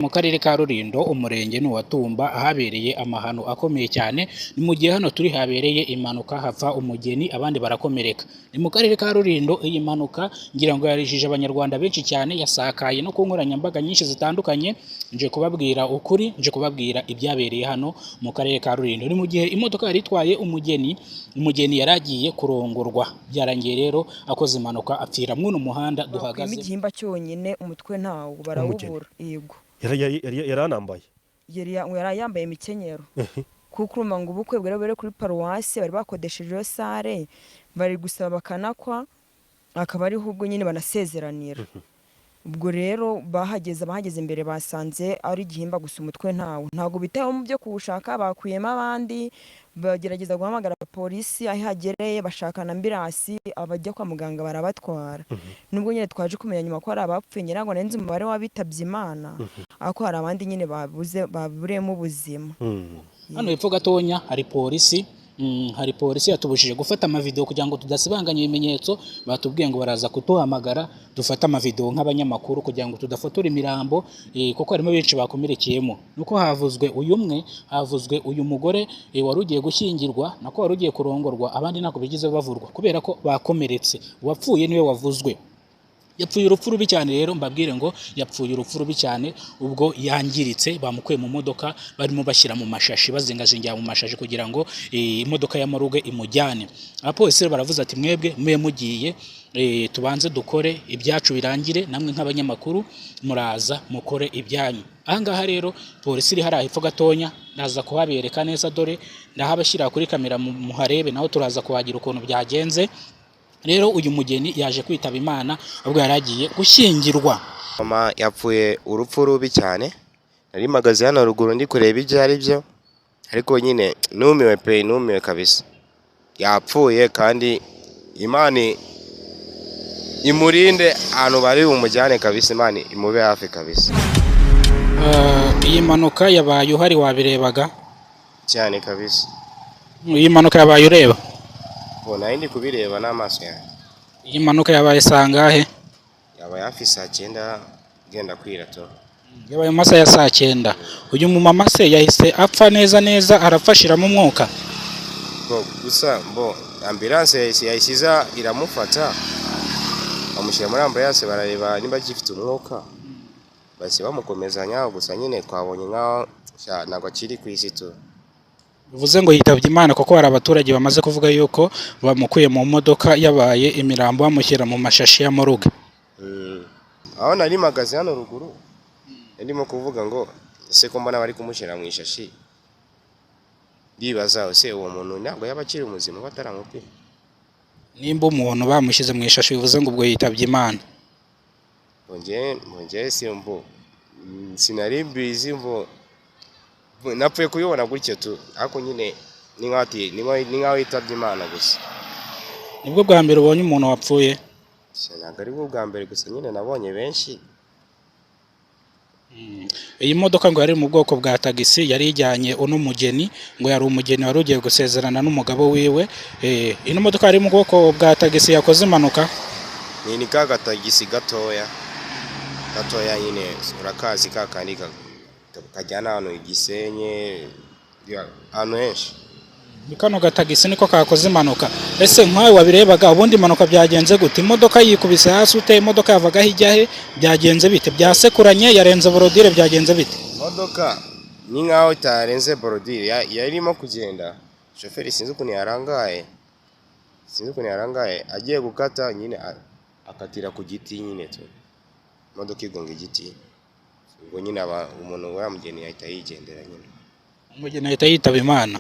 Mu karere ka Rulindo, umurenge ni uwa Tumba, ahabereye amahano akomeye cyane. Ni mu gihe hano turi habereye impanuka, hapfa umugeni, abandi barakomereka. Ni mu karere ka Rulindo. Iyi mpanuka ngira ngo yarijije Abanyarwanda benshi cyane, yasakaye no ku nkoranyambaga nyinshi zitandukanye. Nje kubabwira ukuri, nje kubabwira ibyabereye hano mu karere ka Rulindo. Ni mu gihe imodoka yari itwaye umugeni, umugeni yari agiye kurongorwa, byarangiye rero akoze impanuka, apfira mw'uno muhanda Bakuyemo duhagaze. igihimba cyonyine, umutwe ntawo, barawubura, yego. Yari anambaye? Yari yambaye imikenyero, kuko urumva ngo ubukwe bwari buri kuri paruwasi, bari bakodeshejeho salle, bari gusaba bakanakwa, akaba ariho ubwo nyine banasezeranira. Ubwo rero bahageze, abahageze mbere basanze ari igihimba gusa, umutwe ntawo. Ntabwo bitayeho mu byo kuwushaka, bakuyemo abandi, bagerageza guhamagara polisi, aho ihagereye bashaka na ambulance, abajya kwa muganga barabatwara. Nubwo nyine twaje kumenya nyuma ko hari abapfuye, ngira ngo nzi umubare w'abitabye Imana, ariko hari abandi nyine babuze, baburiyemo ubuzima. Hano hepfo gatonya hari polisi. Hari polisi yatubujije gufata amavideo kugira ngo tudasibanganya ibimenyetso. Batubwiye ngo baraza kuduhamagara dufate amavideo nk'abanyamakuru kugira ngo tudafotora imirambo, kuko harimo benshi bakomerekeyemo. Nuko havuzwe uyu umwe, havuzwe uyu mugore wari ugiye gushyingirwa, nako wari ugiye kurongorwa. Abandi ntabwo bigeze bavurwa kubera ko bakomeretse. Uwapfuye niwe wavuzwe, yapfuye urupfu rubi cyane. Rero mbabwire ngo yapfuye urupfu rubi cyane. Ubwo yangiritse, bamukuye mu modoka, barimo bashyira mu mashashi, bazingazingira mu mashashi kugira ngo imodoka ya morgue imujyane. Abapolisi rero baravuze ati: "Mwebwe mube mugiye, tubanze dukore ibyacu birangire, namwe nk'abanyamakuru muraza mukore ibyanyu." Ahangaha rero polisi iri hariya hepfo gatonya, ndaza kuhabereka neza. Dore ndahabashyira kuri kamera muharebe, naho turaza kuhagira ukuntu byagenze. Rero uyu mugeni yaje kwitaba Imana ubwo yari agiye gushyingirwa. Mama yapfuye urupfu rubi cyane. Nari mpagaze hano ruguru ndi kureba ibyo ari byo, ariko nyine numiwe pe, numiwe kabisa. Yapfuye kandi Imana imurinde ahantu bari bumujyane kabisa, Imana imube hafi kabisa. Iyi mpanuka yabaye uhari, wabirebaga? Cyane kabisa. Iyi mpanuka yabaye ureba? Bo nari ndi kubireba n'amaso yanjye. Iyi mpanuka yabaye sangahe? Yabaye hafi saa 9 genda kwira to. Yabaye mu masaha ya saa 9. Uyu mumama se yahise apfa neza neza, arafashiramo umwuka? Bo gusa bo ambulance yahise iza iramufata, bamushyira muri ambulance, barareba niba agifite umwuka, bahise bamukomezanya. Gusa nyine twabonye nkaho sha, ntabwo akiri ku isi tu. Bivuze ngo yitabye Imana, kuko hari abaturage bamaze kuvuga yuko bamukuye mu modoka yabaye imirambo, bamushyira mu mashashi ya morgue. Aho nari mpagaze hano ruguru ndimo kuvuga ngo: "Ese ko mbona bari kumushyira mu ishashi?" Ndibaza: ese uwo muntu ntabwo yaba akiri muzima bataramupima? Nimba umuntu bamushyize mu ishashi, bivuze ngo ubwo yitabye Imana. Njye si mbo sinari mbizi, mbo napfuye kubibona gutyo tu, ariko nyine ni nkaho yitabye Imana gusa. Nibwo bwa mbere ubonye umuntu wapfuye? Ntabwo ari bwo bwa mbere, gusa nyine nabonye benshi. Iyi modoka ngo yari mu bwoko bwa tagisi, yari ijyanye uno mugeni, ngo yari umugeni wari ugiye gusezerana n'umugabo wiwe. Ino modoka yari mu bwoko bwa tagisi yakoze impanuka. Ni ka gatagisi gatoya gatoya nyine, urakazi, ka kandi kajyana ahantu Igisenyi, ahantu henshi. Ni kano gatagisi niko kakoze impanuka. Ese nkawe wabirebaga, ubundi impanuka byagenze gute? Imodoka yikubise hasi ute? Imodoka yavaga ijya he? Byagenze bite? Byasekuranye, yarenze bordure, byagenze bite? Imodoka ni nkaho itarenze bordure, yarimo kugenda, shoferi sinzi ukuntu yarangaye, sinzi ukuntu yarangaye, agiye gukata nyine akatira ku giti nyine tu, imodoka igonga igiti. Ubwo nyine aba umuntu wa mugeni ahita yigendera nyine. Umugeni ahita yitaba Imana.